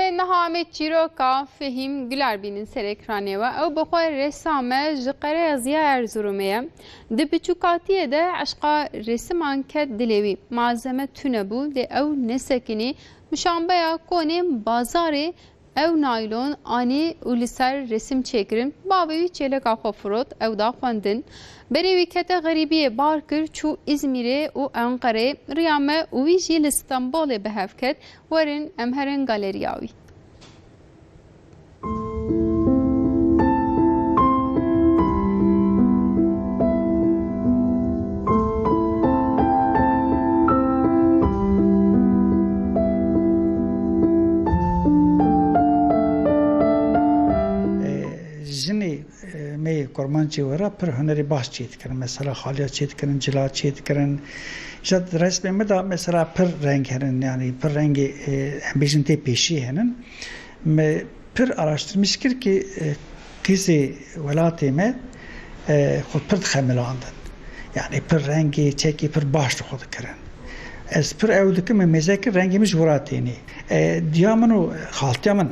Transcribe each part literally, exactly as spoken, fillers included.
Niha em ê çîroka Fehîm Guler bînin ser ekranê we. Ew bi xwe resam e, ji Qereyaziya Erzurumê ye. Di biçûkatiyê de eşqa resiman ket dilê wî. Malzeme tune bû, lê ew nesekinî. Muşambeya konê bazarê ew naylon anî û li ser resim çêkirin. Bavê wî çêleka xwe firot, ew da xwendin. Berê wî kete xerîbiyê, bar kir, çû Îzmîrê û Enqereyê. Riya me û wî jî li Stenbolê bi hev ket. Werin em herin galeriya wî. Jinê me yê kurmancê we re pir hunerê baş çêdikirin. Mesela xaliya çêdikirin, cila çêdikirin. Îşte di resmê me de mesela pir reng henin, yanî pir rengê, e, em bêjin tê pêşî henin. Me pir araştirmiş kir ki, e, qîzê welatê me, e, xwe pir dixemilandin. Yanî pir rengê çekê pir baş li xwe dikirin. Ez pir ew dikim, me mêze kir rengê min ji wira tênê. E, diya min û xaltiya min,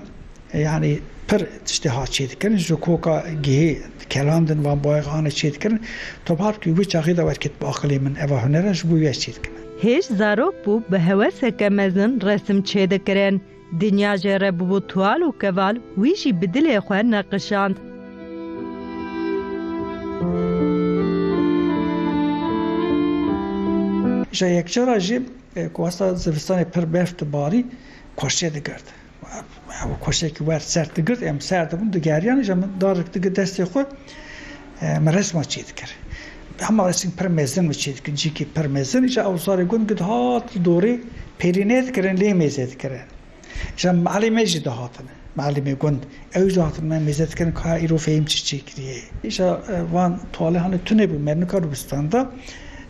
e, yanî pir tiştê hat çêdikirin. Ji koka gihê dikelandin, van boyaxa anê çêdikirin. Top hat ku wî çaxê de werket bi aqilê min eva hunera ji bo wî ez çêdikim. Hêj zarok bû, bi heweseke mezin resim çêdikirin. Dinya jê re bûbû tuwal û keval, wî jî bi dilê xwe neqişand. Ji yekcara jî, e, ku westa zivistanê pir berf dibarî, koşê digirt. Ew koşekî wer serd digirt, em serd dibûn, digeriyan, îja min darik digir destê xwe, e, min resma çê dikir. Hema resîm pir mezin min çê dikir, cîkî pir mezin, îja ew zarê gund dihat li dorê pêlî nedikirin, lê mêze dikirin. Îja mealê me jî dihatin, mealê me gund, ew jî dihatin me mêze dikirin, ka îro Fehîm çi çêkiriye. Îja, e, van tuwalê hanê tune bû, me nikar wistanda,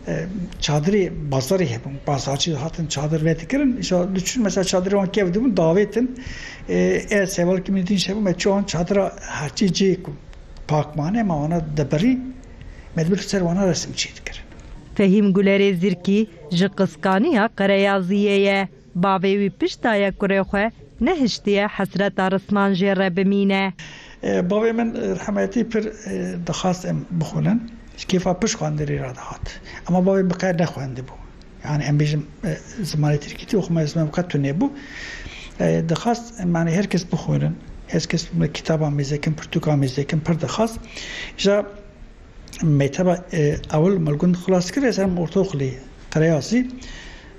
e, çadirê, bazarê hebûn, bazarcî dihatin çadir vedikirin, îja diçûn mesela çadirê wan kev dibûn, davêtin, e, ez hevalkî min dîn hebû, me çû wan çadira herçî cihê ku pak mane, me wana dibirî, me dibir ser wana resim çê dikir. Fehîm Gulerê Zirkî ji Qiskaniya Qereyaziyê ye. Bavê wî pişt daye kurê xwe, nehiştiye hesreta risman jê re bimîne. E, bavê min, e, rehmetî pir, e, dixwast em bixwînin. Ji kêfa pişt xwendirî re dihat. Ema bavê min qet nexwendibû. Yani em bêjin, e, zimanê tirkî tê, xwe me ziman qet tune bû. E, dixwast, em, yani her kes bixwînin. Her kes kitaba mêzekin, pirtûka mêzekin pir dixwast. Îja Mekteba, e, ewil me li gund xilas kir, ez herim ortaokulê Qereyazî,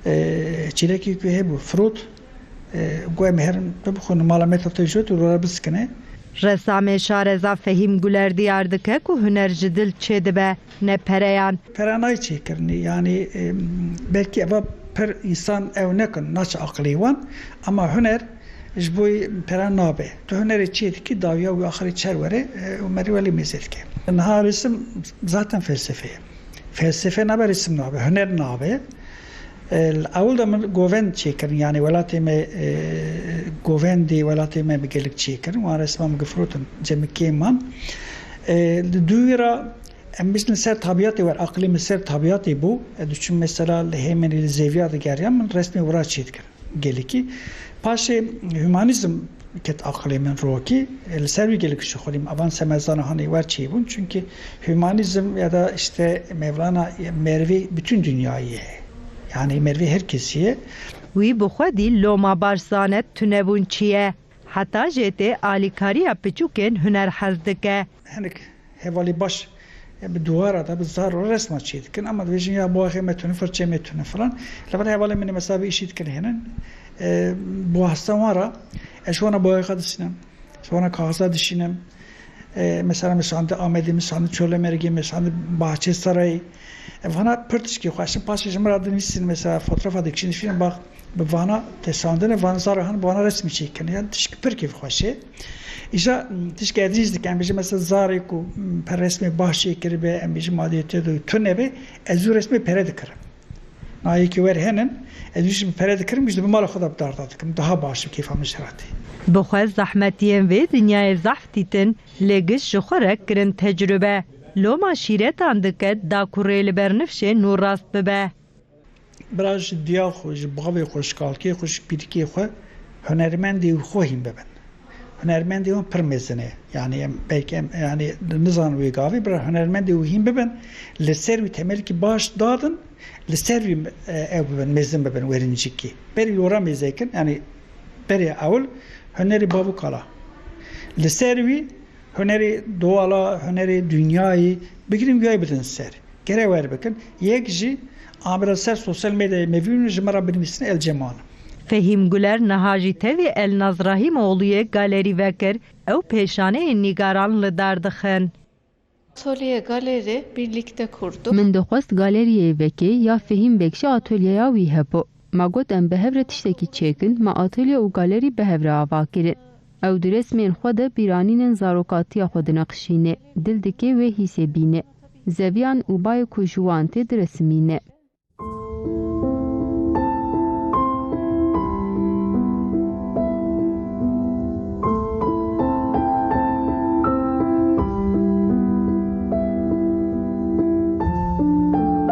e, çîlekî ku hebû, firot, e, got, em herin bibixwin, mala me te jot û rora bisikine. Resamê şareza Fehîm Guler diyar dike ku huner ji dil çêdibe, ne pereyan. Pere nayê çêkirinê, yanî, e, belkî eva pir însan ew nekin, naçe aqilê wan, ama huner, Ji bo pere nabe. Tu hunerê çê dikî, dawiya wî axirê çer were, e, û merî welê mêze dike. Niha resim zaten felsefe ye. Felsefe nabe, resim nabe, huner nabe. E, li ewil de min govend çêkirin, yani welatê me, e, govendê welatê me bi gelek çêkirin. Wan resma min gifirotin, cemikê man. E, li dû wî re em bêjin li ser tabiatê wer, aqilê min ser tabiatê bû. E, diçûn mesela li hêmenê li zêviya digeriyan, min resmê wira çêdikirin. Gelekî. Paşê humanîzm ket aqilê min rokî, li ser wî gelek şixulîm. Evan semezana hanê wer çêbûn. Çunkî humanîzm ya da işte Mevlana, merivê bütün dünyayê ye. Yani merivê her kesî ye. Wî bi xwe dî loma baş zanet tunebûn çi ye. Heta jê tê alîkariya piçûkên huner hez dike. Hinek hevalê baş, e, bi duwara de, bi zar re resma çê dikin, ama dibêjin, ya boxê me tune, firçê me tune filan. Li vir hevalê min ê mesela bi îşî dikin hênin. E, boxesta wan re, ez ji wana boyaxa dişînim, ji wana kaxiza dişînim. E, mesela min şandî Amedê, min şandî Çolemergê, min şandî Bahçesarayê. E, vana pir tişkî xweş in. Paşê ji min re dinivîsin, mesela fotoğrafa dikişîn, dişînin, bax, Bi vana te şandine, van zara han, bi vana resmî çêkirin. Yani tişk pir kêfxweş e. Îja, m, tişk edrîs dike, em bêjin mesela zarê ku, m, per resmê baş çêkiribe, em bêjin madiyetê de tune be, ez û resmê pere dikirim. Na yekê wer henin, ez û ji pere dikirim, ji bi mala xwe de bi darda dikim. Daha baş bi kêfa min jê re tê. Bi xwe zehmetiyên vê dinyayê zehf dîtin, lê giş ji xwe re kirin tecrube. Loma şîretan dike da ku rê li ber nifşê nû rast bibe. Bira ji diya xwe, ji bavê xwe, ji kalkê xwe, ji pîrikê xwe Hunermendê wî xwe hîn bibin. Hunermendê wan pir mezin e. Yanî em belkî em, yanî nizan wê gavê, bira hunermendê wî hîn bibin, li ser wî temelkî baş dadin, li ser wî, e, ew bibin, mezin bibin werincikî. Berî wî ora mêze kin, yanî berê ewil hunerê bav û kala. Li ser wî hunerê doğala, hunerê dinyayê, bigirin wiyayê bidin ser. Gere wer bikin. Yek jî amira ser sosyal medyayê me vînin ji me re binivîsin el ceman. Fehîm Guler niha jî tevî Elnaz Rahîmoğlu'yê galerî vekir, ew pêşaneyên nîgaran li dar dixin. Atölye galeri birlikte kurduk. Min dixwest galeriyeyê vekê ya Fehîm Bekşî atölyeya wî hebû. Me got em bi hev re tiştekî çêkin, me atölye û galerî bi hev re ava kirin. Ew di resmên xwe de bîranînên zarokatiya xwe dineqişîne, dil dike wê hîsê bîne. Zeviyan û bayê ku ji wan tê diresimîne.